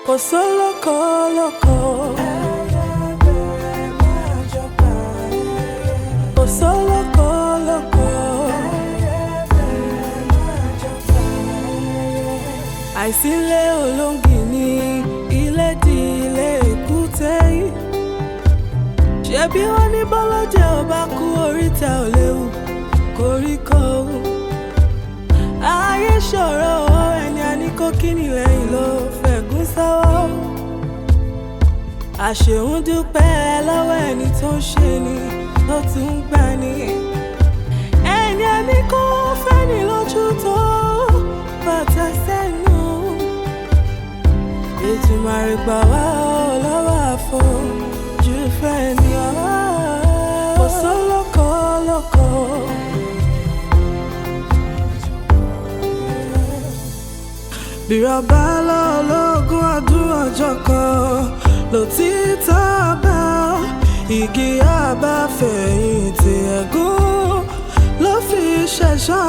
Kò sólókò lóko. Kò sólókò lóko. Àìsílẹ̀ olóńgì ní ilé di ilé èkúté yìí. Ṣebí wọ́n ní bọ́lọ́jẹ́ ò bá kú, oríta ò léwu koríko. Ayé ṣòro, ẹni a ní kó kíni lẹ́yìn ló fẹ̀gún sọ́wọ́. Àṣehùn dúpẹ́ lọ́wọ́ ẹni tó ń ṣe ni tó tún ń gbà ní. Ẹni a ní kó fẹ́ni lójú tó bàtà sẹ́nu. Ètùmàrè gbà wá ọ́ lọ́wọ́ àfojú fẹ́ ni ọ́. Kò sólókò lóko. Bírọ̀bá lọ́lọ́gún ọdún, ọjọ́ kan lòtítọ́ bá igi àbáfẹ̀yìntì, ẹ̀gún ló fi ṣẹ̀ṣọ́.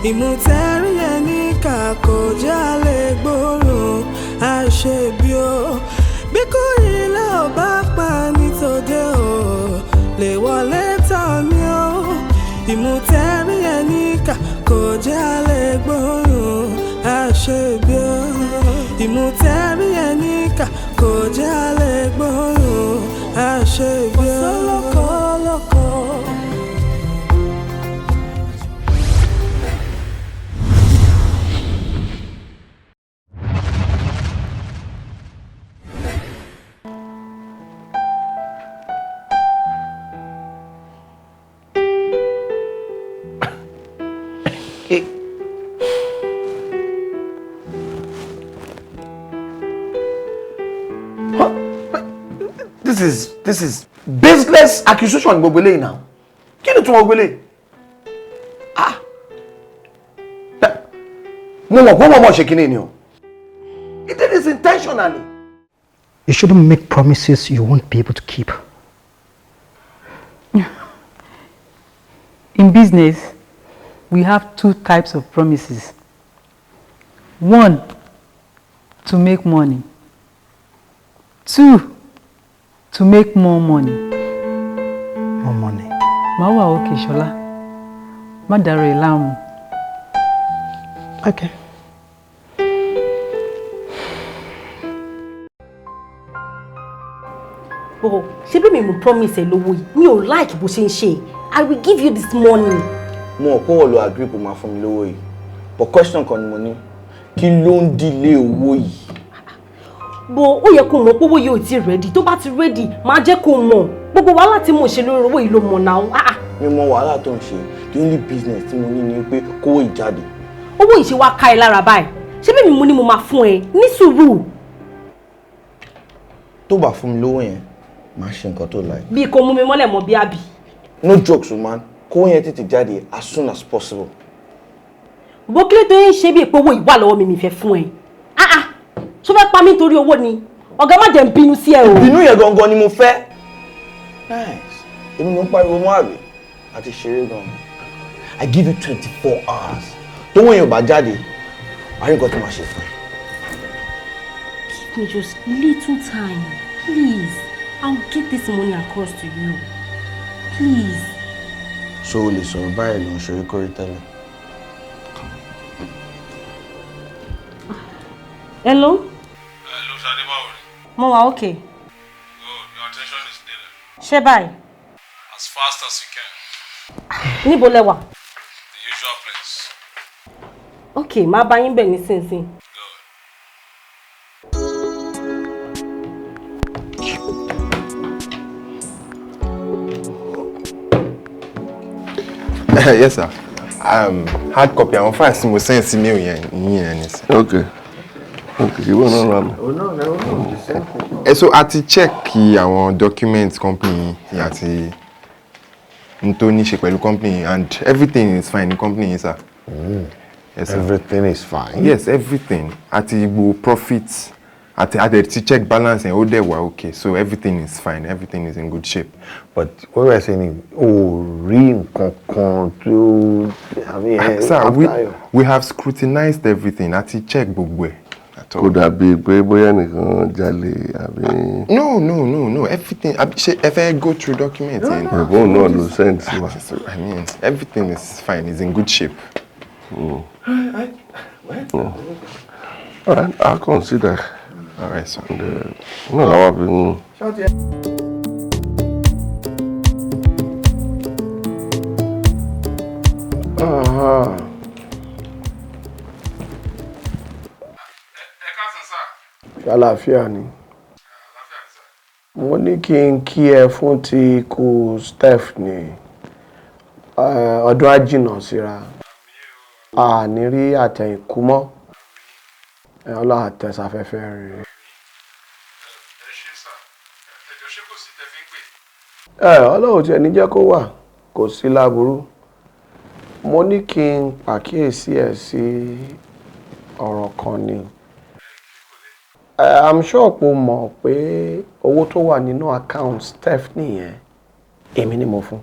Ìmùtẹ́rí ẹni kà kò jálè gbòòrùn àṣebí o. Bí kò ilé ò bá pa nítòde o, lè wọlé tán mi o. Ìmùtẹ́rí ẹni kà kò jálè gbòòrùn àṣebí o. Ìmùtẹ́rí ẹni kà kò jálè gbòòrùn àṣebí o. Kò sólókò lóko. This is baseless accusation, gbogbo eléyìí now. Kí ni túmọ̀ gbogbo eléyìí? Ah, mo mọ̀ pé mo mọ̀ ṣe kíní ni o. He did this intentionally. You shouldn't make promises you won't be able to keep. In business, we have two types of promises. One, to make money. Two, to make more money. More money. Má wà òkè, Ṣọlá. Má dàrú ẹ̀ láàmú. Okay. Oh, ṣé bí mi mo promise ẹ lówó yìí? Mi ò like bó ṣe ń ṣe. I will give you this money. Mo mọ̀ pé wọ́n lo agree kó máa fún mi lówó yìí, but question kan ni mo ní: kí ló ń delay owó yìí? Bó ó yẹ kó mọ̀ pé owó yìí ò tí ready. Tó bá ti ready, máa jẹ́ kó mọ̀. Gbogbo wàhálà tí mò ń ṣe lórí owó yìí ló mọ̀ náà. Ah ah. Mi mọ wàhálà tó ń ṣe. The only business tí mo ní ni pé kówó yìí jáde. Owó yìí ṣe wá ká ẹ lára báyìí? Ṣé bí mi mo ní mo máa fún ẹ ní sùúrù? Tó bá fún mi lówó yẹn, máa ṣe nǹkan tó láì. Bí kò mú mi mọ́lẹ̀ mọ́ bí àbí. No jokes, man. Kówó yẹn tètè jáde as soon as possible. Bó kílé tó ń ṣe bí pé owó yìí wà lọ́wọ́ mi, mi fẹ́ fún ẹ? Ah ah, ṣó fẹ́ pa mí nítorí owó ni? Ọ̀gá, má jẹ́ ń bínú sí ẹ o. Ìbínú yẹn gangan ni mo fẹ́. Nice. Èmi ló ń pariwo mọ́ àbí àti ṣeré gan. I give you 24 hours. Tówó yẹn ò bá jáde, wàá rí nǹkan tó máa ṣe fún ẹ. Give me just little time, please. I'll get this money across to you. Please. So o lè sọ̀rọ̀ báyìí, ló ń ṣorí kórí tẹ́lẹ̀. Hello? Hello, Ṣadé, báwo ni? Mo wà okay. Good, your attention is needed. Ṣé báyìí? As fast as you can. Níbo lẹ wà? The usual place. Okay, máa bá yín bẹ̀ nísinsìnyí. Good. Yes, sir. Hard copy àwọn files tí mo send sí mail yẹn yín yẹn ni, sir. Ok, ìwọ náà rà mí. Oh no, the same thing. Ẹ so a ti check àwọn document company yìí àti n tó ní ṣe pẹ̀lú company, and everything is fine ní company yìí, sir. Yes, sir. Everything is fine. Yes, everything, àti gbogbo profit àti ti check balance yẹn, ó dẹ̀ wà okay, so everything is fine, everything is in good shape. But what we are saying is, o rí nǹkan kan tó, I mean, Sir, after we have scrutinized everything, àti check gbogbo ẹ̀. at all. Kò dàbí pé bóyá nìkan jalè àbí. No, no, no, no, everything, ṣé ẹ fẹ́ go through documents yẹn? Ẹ̀gbọ́n náà ló send sí wa. I mean, everything is fine, it's in good shape. Yeah. All right, I'll consider. All right, sir. And, no, I'll be. Àlàáfíà ni. Mo ní kí n kí ẹ fún ti ikú Steph ní ọdún á jìnnà síra, a ní rí àtẹ̀yìnkú mọ́, Ọlọ́run àtẹ̀sáfẹ́fẹ́ rere. Ọlọ́run tiẹ̀ ní jẹ́ kó wà, kò sí láburú. Mo ní kí n pàkíyèsí ẹ̀ sí ọ̀rọ̀ kan ni. I'm sure pé o mọ̀ pé owó tó wà nínú account Steph nìyẹn, èmi ni mo fún.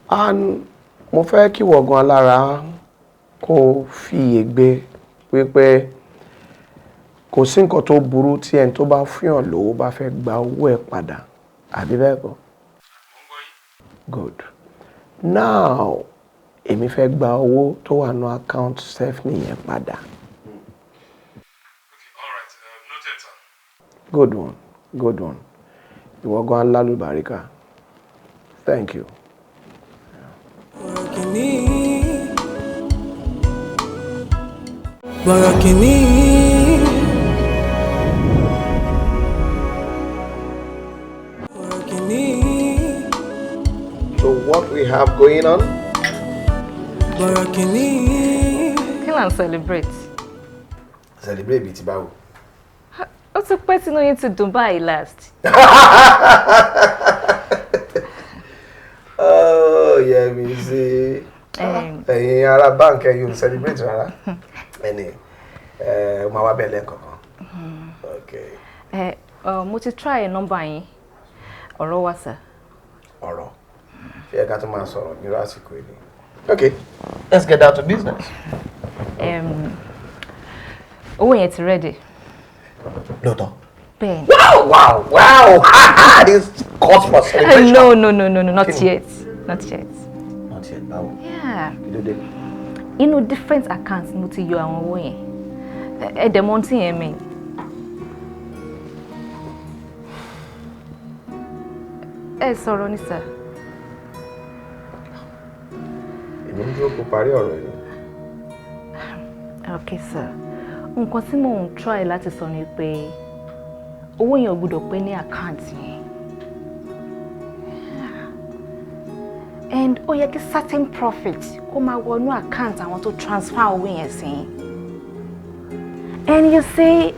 And mo fẹ́ kí wọ̀gàn alára kó fiyè gbé wípé kò sí nǹkan tó burú tí ẹni tó bá fúnyàn lówó bá fẹ́ gba owó ẹ̀ padà, àbí bẹ́ẹ̀ kọ́? Good. Now, èmi fẹ́ gba owó tó wà nínú account Steph nìyẹn padà. Good one, good one. Ìwọ gan alálùbáríkà. Thank you. Bọ̀rọ̀kìnní. Bọ̀rọ̀kìnní. So what we have going on? Bọ̀rọ̀kìnní. Kí là ń celebrate? Celebrate bíi ti báwo? Ó ti pẹ́ tínú yín ti dùn báyìí last. Oh, Yẹ́misí. Ẹ̀yin ará báǹkì ẹ̀yin ò celebrate rárá. Ẹni ẹ máa wá bẹ́ẹ̀ lẹ́ẹ̀kọ̀ọ̀kan. Okay. Mo ti try nọ́mbà yín. Ọ̀rọ̀ wà sir. Ọ̀rọ̀. Ṣé ẹ ká tún máa sọ̀rọ̀ nírú àsìkò yìí? Okay, let's get down to business. Owó yẹn ti ready. Lóòótọ́. Bẹ́ẹ̀ni. Wow, wow, wow! This calls for celebration. No, no, no, no, no, not yet. Not yet. Not yet, báwo? Yeah. Kí ló dé? Inú different accounts mo ti yọ àwọn owó yẹn. Ẹ dẹ̀ mọ̀ ohun tí yẹn mean. Ẹ sọ̀rọ̀ ní sir. Èmi ń dúró kó parí ọ̀rọ̀ yìí. Okay, sir. Nǹkan tí mò ń try láti sọ ni pé owó yẹn ò gbọdọ̀ pé ní account yẹn. And ó yẹ kí certain profit kó máa wọnú account àwọn tó transfer owó yẹn sí. And you see,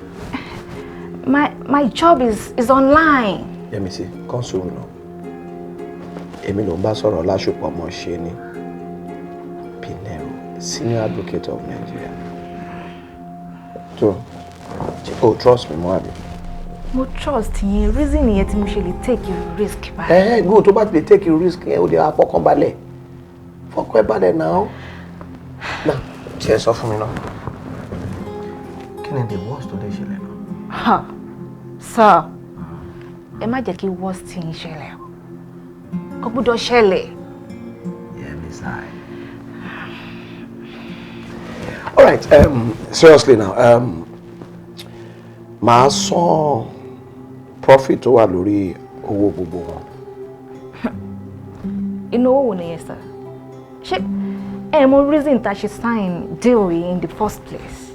my job is online. Yẹ́misí, kàn sùúrù náà. Èmi ló ń bá sọ̀rọ̀ láṣepọ̀ ọmọ ṣe ni Pinero, senior advocate of Nigeria. So, oh, trust me more, abi? Mo trust yín, reason yẹn tí mo ṣe lè take a risk báyìí. Good, tó bá ti lè take a risk yẹn, ó lè wá fọkàn balẹ̀. Fọkàn ẹ balẹ̀ náà. Náà, tí ẹ sọ fún mi náà. Kí ni the worst tó lè ṣẹlẹ̀ náà? Ha! Sir, ẹ má jẹ́ kí worst thing ṣẹlẹ̀ o. Kò gbọ́dọ̀ ṣẹlẹ̀. Yẹ́misí. All right, seriously now, màá san profit tó wà lórí owó gbogbo wọn. Inú owó wo nìyẹn, sir? Ṣé ẹ mọ reason tá a ṣe sign deal yìí in the first place?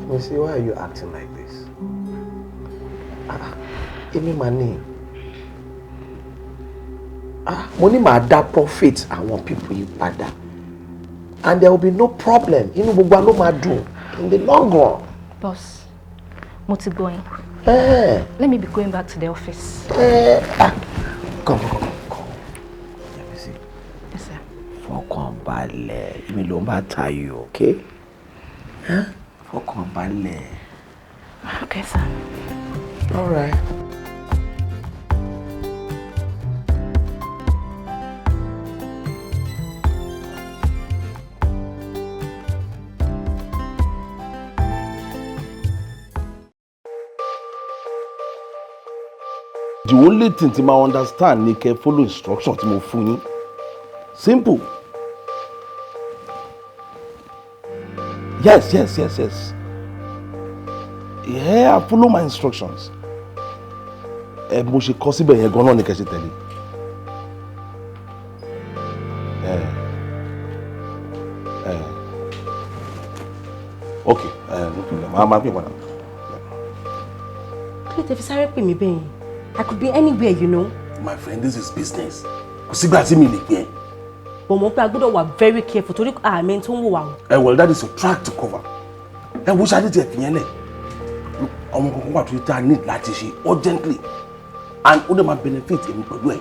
Yẹ́misí, why are you acting like this? Ah, èmi máa ní. Ah, mo ní màá dá profit àwọn people yìí padà. And there will be no problem. Inú gbogbo wa ló máa dùn in the long run. Boss, mo ti gbọ́ yín. Let me be going back to the office. Ah, come, come, come, come. Yẹ́misí. Yes, sir. Fọkàn balẹ̀, èmi ló ń bá tayò, okay? Huh? Fọkàn balẹ̀. Okay, sir. All right. The only thing tí máa understand ni kẹ́ follow instruction tí mo fún yín. Simple. Yes. Yeah, I follow my instructions. Ẹ mo ṣe kọ síbẹ̀ yẹn gan-an ni kẹ́ ṣe tẹ̀lé. Ẹ ẹ ok, ẹ no problem, màá pè padà. Kí ló tẹ fi sáré pè mí bẹ́ẹ̀ yẹn? I could be anywhere, you know. My friend, this is business. Kò sígbà tí mi lè pè ẹ́. But mo pé a gbọ́dọ̀ wà very careful torí àmì tó ń wò wá o. Ẹ well, that is your track to cover. Ẹ wo ṣáà tètè fìyẹn lẹ̀. Ọmọ kankan wà tó yẹ tá a need láti ṣe urgently and ó dẹ̀ máa benefit èmi pẹ̀lú ẹ̀.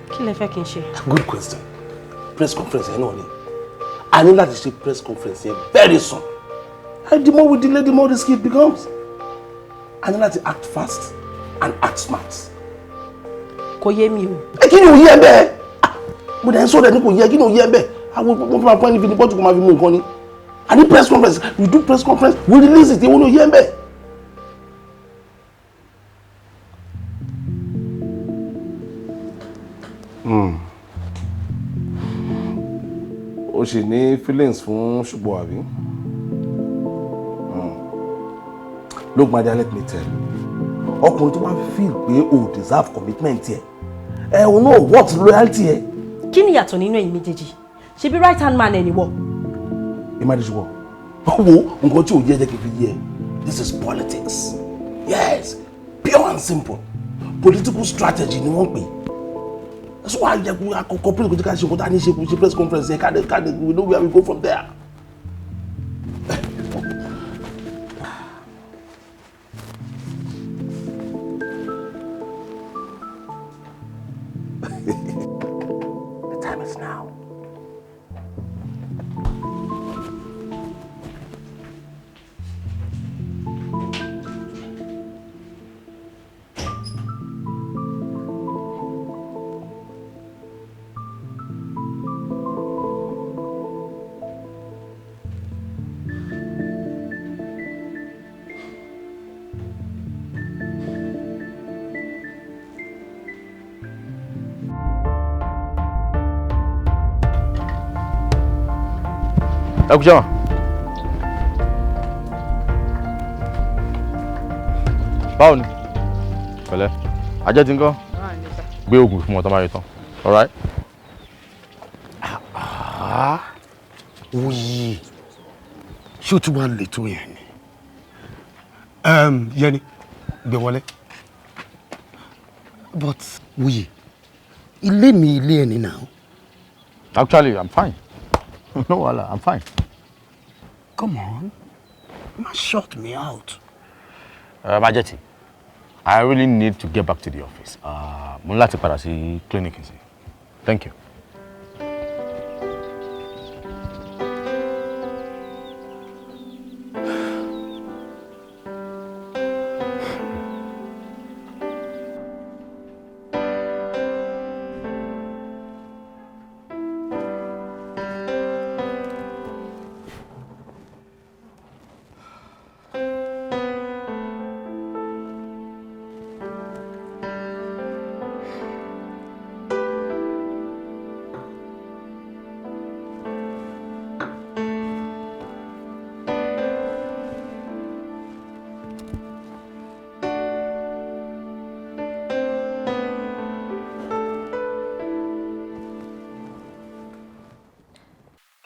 Kí lẹ fẹ́ kí n ṣe? Good question. Press conference yẹn náà ni. A ní láti ṣe press conference yẹn very soon. And the more we delay, the more risky it becomes. A ní láti act fast and act smart. Kò yé mi o. Ẹ kí ni ò yé ẹ bẹ́ẹ̀? Mo dẹ̀ ń sọ̀rọ̀ ẹ̀ ní kò yé, kí ni ò yé ẹ bẹ́ẹ̀? Àwọn ọmọ fún wa fún ẹni fi ní pọ́tù kò máa fi mú nǹkan ni. A ní press conference, we do press conference, we release it, èwo ni ò yé ẹ bẹ́ẹ̀? O ṣì ní feelings fún ṣùgbọ́n àbí? Look, my dear, let me tell you. Ọkùnrin tó bá feel pé o deserve commitment yẹ, ẹ o know what loyalty yẹ. Kí ni ìyàtọ̀ nínú ẹ̀yin méjèèjì? Ṣebí right hand man ẹ̀ ni wọ́. Ìmàdíṣubọ̀, wo nǹkan tí ò yẹ jẹ́ kí n fi yé ẹ. This is politics. Yes, pure and simple. Political strategy ni wọ́n pè. That's why yẹ kó akọkọ pé kò tí ká ṣe kó tá ní ṣe kó ṣe press conference yẹn káde káde, we know where we go from there. The time is now. Ẹ kú jẹ́wọ̀n. Báwo ni? Pẹ̀lẹ́. Ajẹ́ ti ń kọ́? Gbé oògùn fún wọn tó máa rí tán. All right? Wuyi, ṣé o tún wá lè tó yẹn ni? Yẹni, gbé wọlé. But Wuyi, ilé mi ilé ẹni náà. Actually, I'm fine. No wahala, I'm fine. Come on, má shut me out. Majeti, I really need to get back to the office. Mo ní láti padà sí clinic nsìn. Thank you.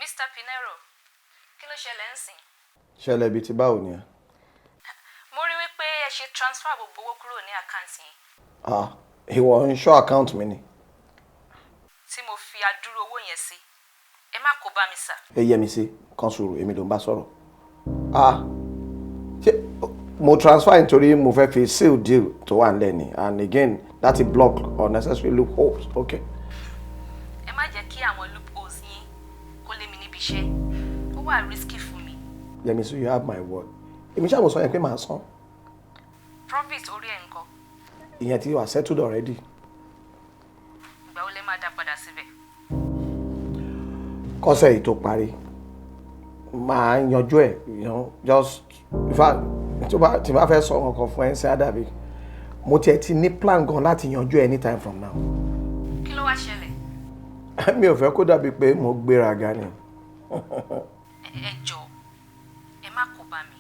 Mr. Pinero, kí ló ṣẹlẹ̀ ń sìn? Ṣẹlẹ̀ bíi ti báwo ni ẹ? Mo rí wípé ẹ ṣe transfer gbogbo owó kúrò ní àkáǹtì yín. Ah, ìwọ ń ṣọ́ àkáǹtì mi ni. Tí mo fi adúrú owó yẹn sí. Ẹ má kó bá mi sà. Ẹ yẹ mi sí, kan sùúrù, èmi ló ń bá sọ̀rọ̀. Ah, ṣé mo transfer nítorí mo fẹ́ fi seal deal tó wà nílẹ̀ ni, and again láti block unnecessary loopholes, okay. Ẹ má jẹ́ kí àwọn loopholes yín kó lé mi níbi iṣẹ́. Ó wà risky fún mi. Yẹmisí, you have my word. Èmi ṣáà mo sọ yẹn pé màá san. Profit orí ẹ̀ ńkọ́? Ìyẹn ti wà settled already. Ìgbà wo lẹ máa dá padà síbẹ̀? Kọ́sẹ̀ yìí tó parí, máa yanjú ẹ̀, you know, just in fact, Tó bá tí bá fẹ́ sọ nǹkan fún ẹ ń ṣe àdàbí. Mo tiẹ̀ ti ní plan gan láti yanjú ẹ anytime from now. Kí ló wá ṣẹlẹ̀? Mi ò fẹ́ kó dàbí pé mo gbéraga ni. Ẹ jọ̀ọ́, ẹ má kó bá mi.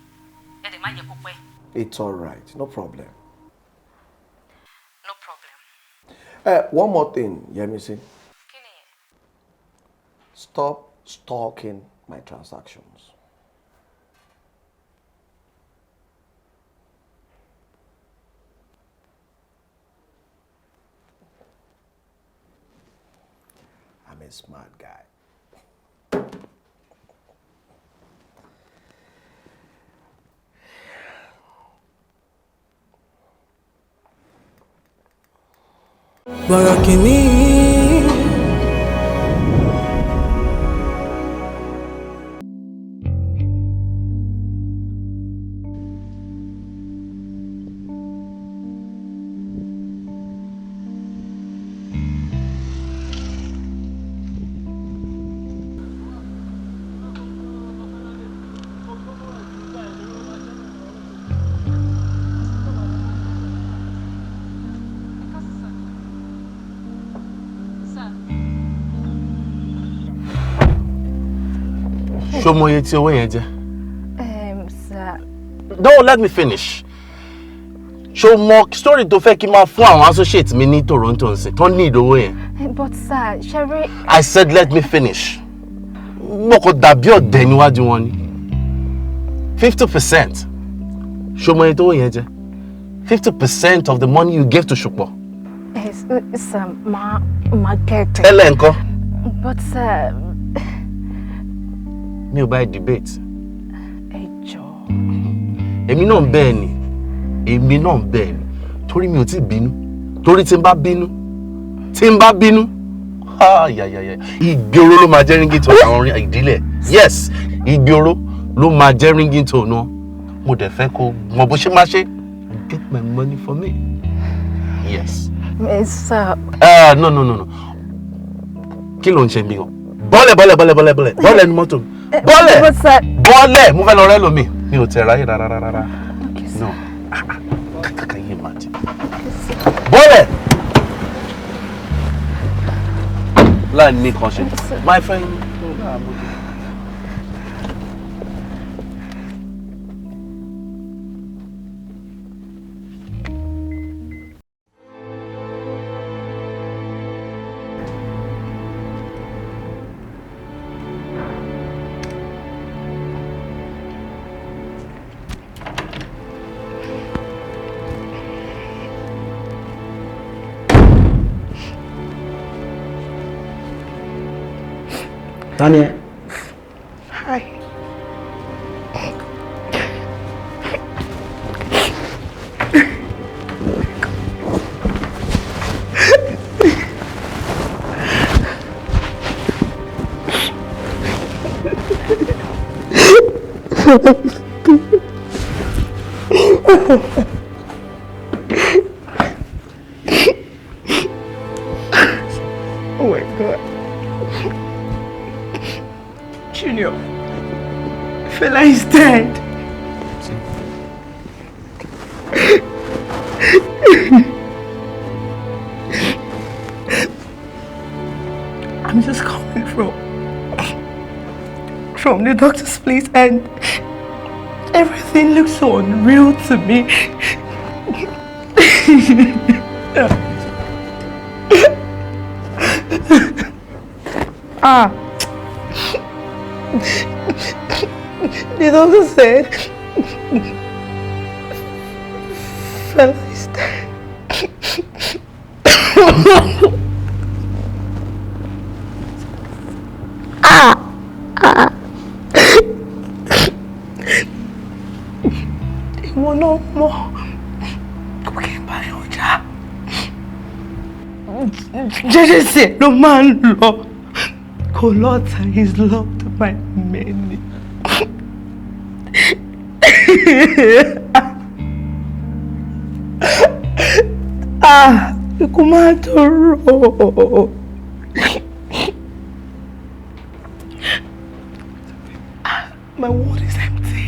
Ẹ dẹ̀ má jẹ́ kó pẹ́. It's all right, no problem. No problem. One more thing, Yemisi. Stop stalking my transactions. I'm a smart guy. Bọ̀rọ̀ kìíní. Ṣó mọ iye tí owó yẹn jẹ́? Sir. Don't let me finish. Ṣó mọ story tó fẹ́ kí n máa fún àwọn associate mi ní Toronto nsìn tó ní ìdówó yẹn? But sir, ṣeré. I said let me finish. Mo kò dàbí ọ̀dẹ̀ níwájú wọn ni. 50%. Ṣó mọ iye tó owó yẹn jẹ́? 50% of the money you gave to Ṣùpọ̀. Sir, ma get it. Tẹ́lẹ̀ ńkọ́? But sir. Mi ò bá ẹ debate. Ẹ jọ̀ọ́. Èmi náà ń bẹ́ẹ̀ ni. Èmi náà ń bẹ́ẹ̀ ni. Torí mi ò tí bínú. Torí tí n bá bínú. Tí n bá bínú. Ìgbé oró ló máa jẹ́ ringing tone àwọn ìdílé. Yes, ìgbé oró ló máa jẹ́ ringing tone wọn. Mo dẹ̀ fẹ́ kó mọ bó ṣe máa ṣe. Get my money for me. Yes. Sir. No, no, no, no. Kí ló ń ṣe mí o? Bọ́lẹ̀ bọ́lẹ̀ bọ́lẹ̀ bọ́lẹ̀ bọ́lẹ̀ bọ́lẹ̀ ní mọ́tò mi. Bọ́lẹ̀ bọ́lẹ̀ mo fẹ́ lọ rẹ́ lómi. Mi ò tẹ̀ ráyè rárá rárá. No. Kàkàkà yé màá jẹ. Bọ́lẹ̀! Láì ní kan ṣe. My friend. Tani. Hi. Oh my God. Junior, Fela is dead. I'm just coming from the doctor's place and everything looks so unreal to me. Ah. The doctor said Fela is dead. Ah! Ah! Ìwọ náà mọ̀ kò kí n bá yàn jà. Jẹ́jẹ́ sí ẹ̀ ló máa ń lọ. Kò lọ́ta is loved by many. Ah, ikú máa tọrọ. My world is empty.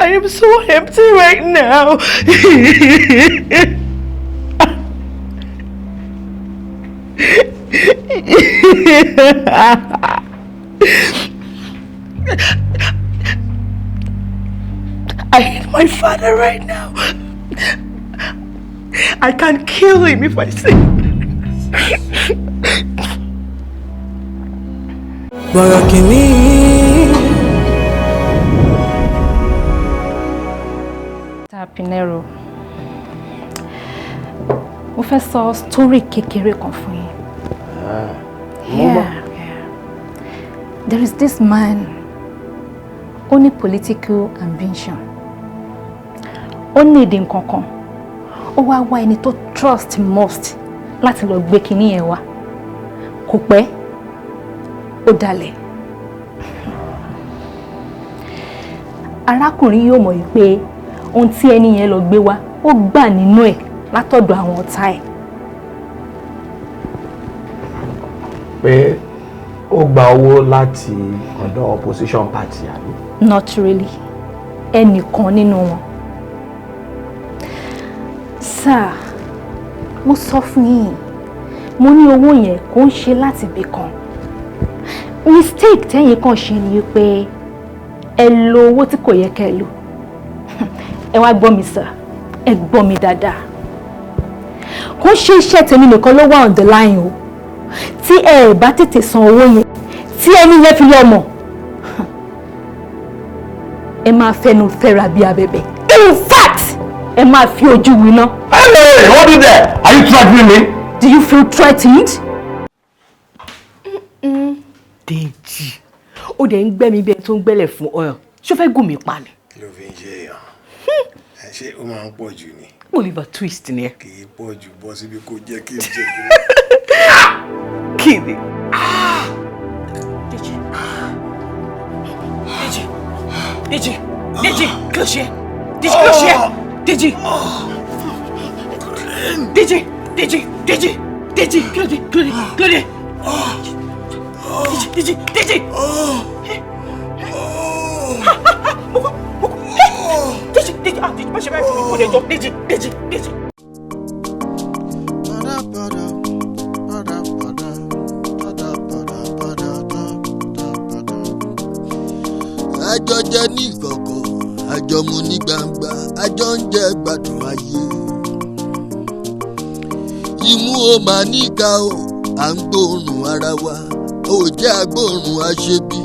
I am so empty right now. I hate my father right now. I can kill him if I see him. Bọ̀rọ̀kìnní. Mr. Pinero, mo fẹ́ sọ story kékeré kan fún yín. Yeah. There is this man, ó ní political ambition. Ó ní èdè nǹkankan. Ó wá wá ẹni tó trust most láti lọ gbé kinní yẹn wá. Kò pẹ́, ó dalẹ̀. Arákùnrin yóò mọ̀ pé ohun tí ẹni yẹn lọ gbé wá, ó gbà nínú ẹ̀ látọ̀dọ̀ àwọn ọ̀tá ẹ̀. Pé ó gba owó láti ọ̀dọ̀ opposition party àbí? Not really. Ẹnìkan nínú wọn. Sir, mo sọ fún yín, mo ní owó yẹn kò ń ṣe láti ibì kan. Mistake tẹ́yìn kan ṣe ni pé ẹ lo owó tí kò yẹ kẹ́ ẹ lò. Ẹ wá gbọ́ mi sir, ẹ gbọ́ mi dáadáa. Kò ń ṣe iṣẹ́ tèmi nìkan ló wà on the line o. Tí ẹ bá tètè san owó yẹn, tí ẹni yẹn fi lọ mọ̀, ẹ máa fẹnu fẹ́ra bí abẹ̀bẹ̀. In fact, ẹ máa fi ojú winá. Hey, hold it there! Are you threatening me? Do you feel threatened? Dèjì, ó dẹ̀ ń gbẹ́ mi bí ẹni tó ń gbẹ́lẹ̀ fún oil. Ṣó fẹ́ gùn mí pa ni? Kí ló fi ń ṣe èèyàn? Ẹ ṣé ó máa ń pọ̀ jù ni? Oliver Twist ni ẹ. Kì í pọ̀ jù, bọ́ síbi kò jẹ́ kí n jẹ́ kí n. Kí ni? Dèjì, Dèjì, Dèjì, Dèjì, kí ló ṣe? Dèjì, kí ló ṣe? Dèjì, Dèjì, Dèjì, Dèjì, Dèjì, kí ló dé? Kí ló dé? Kí ló dé? Dèjì, Dèjì, Dèjì. Dèjì, Dèjì, ah, Dèjì, má ṣe báyìí fún mi, kò lè jọ, Dèjì, Dèjì, Dèjì. Àjọ jẹ ní ìkọ̀kọ̀, àjọ mu ní gbangba, àjọ ń jẹ gbádùn ayé. Imú o máa níka o, à ń gbóòórùn ara wa, ò jẹ́ agbóòórùn aṣebi.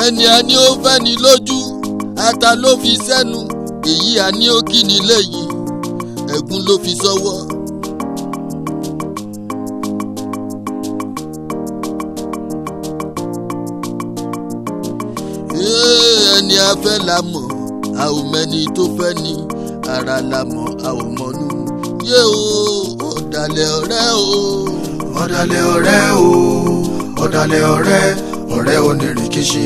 Ẹni a ní ó fẹ́ ni lójú, ata ló fi sẹ́nu, èyí a ní ó kí ni lẹ́yìn, ẹ̀gún ló fi sọ́wọ́. Ẹni a fẹ́ la mọ̀, a ò mẹ́ni tó fẹ́ ni, ara la mọ̀, a ò mọ̀nú. Yé o, ọ̀dàlẹ̀ ọ̀rẹ́ o. Ọ̀dàlẹ̀ ọ̀rẹ́ o, ọ̀dàlẹ̀ ọ̀rẹ́, ọ̀rẹ́ onírìnkìṣí.